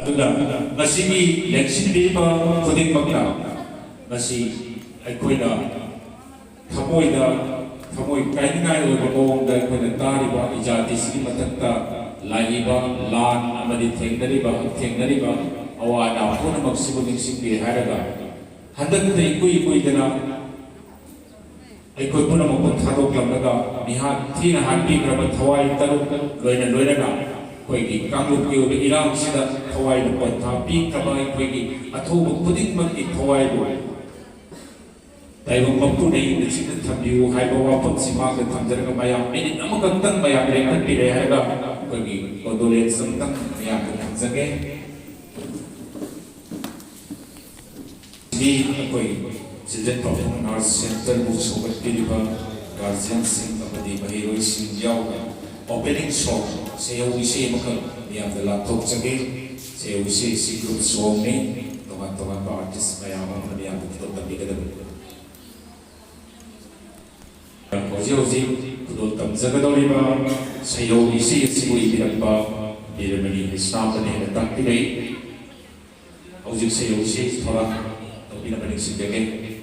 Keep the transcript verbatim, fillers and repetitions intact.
ꯑꯗꯨꯅ ꯃꯁꯤꯒꯤ ꯂꯦꯡꯁꯤꯟꯕꯤꯔꯤꯕ ꯈꯨꯗꯤꯡꯃꯛꯅ ꯃꯁꯤ ꯑꯩꯈꯣꯏꯅ ꯊꯃꯣꯏꯗ, ꯊꯃꯣꯏ ꯀꯥꯏꯅꯤꯡꯉꯥꯏ ꯑꯣꯏꯕ ꯃꯑꯣꯡꯗ ꯑꯩꯈꯣꯏꯅ ꯇꯥꯔꯤꯕ ꯏꯖꯥꯇꯤꯁꯤꯒꯤ ꯃꯊꯛꯇ ꯂꯥꯛꯏꯕ ꯂꯥꯟ ꯑꯃꯗꯤ ꯊꯦꯡꯅꯔꯤꯕ, ꯊꯦꯡꯅꯔꯤꯕ ꯑꯋꯥ ꯑꯅꯥ ꯄꯨꯝꯅꯃꯛꯁꯤꯕꯨ ꯅꯤꯡꯁꯤꯡꯕꯤꯔꯦ ꯍꯥꯏꯔꯒ, ꯍꯟꯗꯛꯇ ꯏꯀꯨꯏ ꯀꯨꯏꯗꯅ ꯑꯩꯈꯣꯏ ꯄꯨꯝꯅꯃꯛꯄꯨ ꯊꯥꯗꯣꯛꯂꯝꯂꯒ ꯃꯤꯍꯥꯠ ꯊꯤꯅ ꯍꯥꯠꯄꯤꯈ꯭ꯔꯕ ꯊꯋꯥꯏ ꯇꯔꯨꯛ ꯂꯣꯏꯅ ꯂꯣꯏꯅꯅ ꯑꯩꯈꯣꯏꯒꯤ ꯀꯥꯡꯂꯨꯞꯀꯤ ꯑꯣꯏꯕ ꯏꯔꯥꯡꯁꯤꯗ ꯊꯋꯥꯏꯅ ꯄꯣꯟꯊꯥ ꯄꯤꯈ꯭ꯔꯕ ꯑꯩꯈꯣꯏꯒꯤ ꯑꯊꯧꯕ ꯈꯨꯗꯤꯡꯃꯛꯀꯤ ꯊꯋꯥꯏꯕꯨ ꯇꯥꯏꯕꯪ ꯃꯄꯨꯅ ꯏꯪꯅ ꯆꯤꯛꯅ ꯊꯝꯕꯤꯌꯨ ꯍꯥꯏꯕ ꯋꯥꯐꯝꯁꯤ ꯃꯥꯡꯗ ꯊꯝꯖꯔꯒ, ꯃꯌꯥꯝ ꯃꯤꯅꯤꯠ ꯑꯃꯈꯛꯇꯪ ꯃꯌꯥꯝ ꯂꯦꯡꯍꯟꯕꯤꯔꯦ ꯍꯥꯏꯔꯒ ꯑꯩꯈꯣꯏꯒꯤ condolence ꯑꯃꯇꯪ ꯃꯌꯥꯝꯗ ꯊꯝꯖꯒꯦ꯫ ꯁꯤꯗꯤ ꯑꯩꯈꯣꯏ Children Performing Arts Centre ꯕꯨ ꯁꯧꯒꯠꯄꯤꯔꯤꯕ guardian ꯁꯤꯡ ꯑꯃꯗꯤ ꯃꯍꯩꯔꯣꯏꯁꯤꯡ ꯌꯥꯎꯅ opening song ꯁꯩꯍꯧ ꯏꯁꯩ ꯑꯃꯈꯛ ꯃꯤꯌꯥꯝꯗ ꯂꯥꯛꯊꯣꯛꯆꯒꯦ꯫ ꯁꯩꯍꯧ ꯏꯁꯩ ꯑꯁꯤ group song ꯅꯤ, ꯇꯣꯉꯥꯟ ꯇꯣꯉꯥꯟꯕ artist ꯃꯌꯥꯝ ꯑꯃꯅ ꯃꯤꯌꯥꯝꯗ ꯈꯨꯗꯣꯜ ꯇꯝꯕꯤꯒꯗꯕꯅꯤ꯫ ꯍꯧꯖꯤꯛ ꯍꯧꯖꯤꯛ ꯈꯨꯗꯣꯜ ꯇꯝꯖꯒꯗꯧꯔꯤꯕ ꯁꯩꯍꯧ ꯏꯁꯩ ꯑꯁꯤꯕꯨ ꯏꯕꯤꯔꯛꯄ ꯕꯤꯔꯃꯅꯤ ꯀ꯭ꯔꯤꯁꯅꯥꯝꯕꯅ ꯍꯦꯟꯅ ꯇꯥꯛꯄꯤꯔꯛꯏ꯫ ꯍꯧꯖꯤꯛ ꯁꯩꯍꯧ ꯏꯁꯩ ꯊꯧꯔꯥꯡ ꯇꯧꯕꯤꯅꯕ ꯅꯤꯡꯁꯤꯡꯖꯒꯦ꯫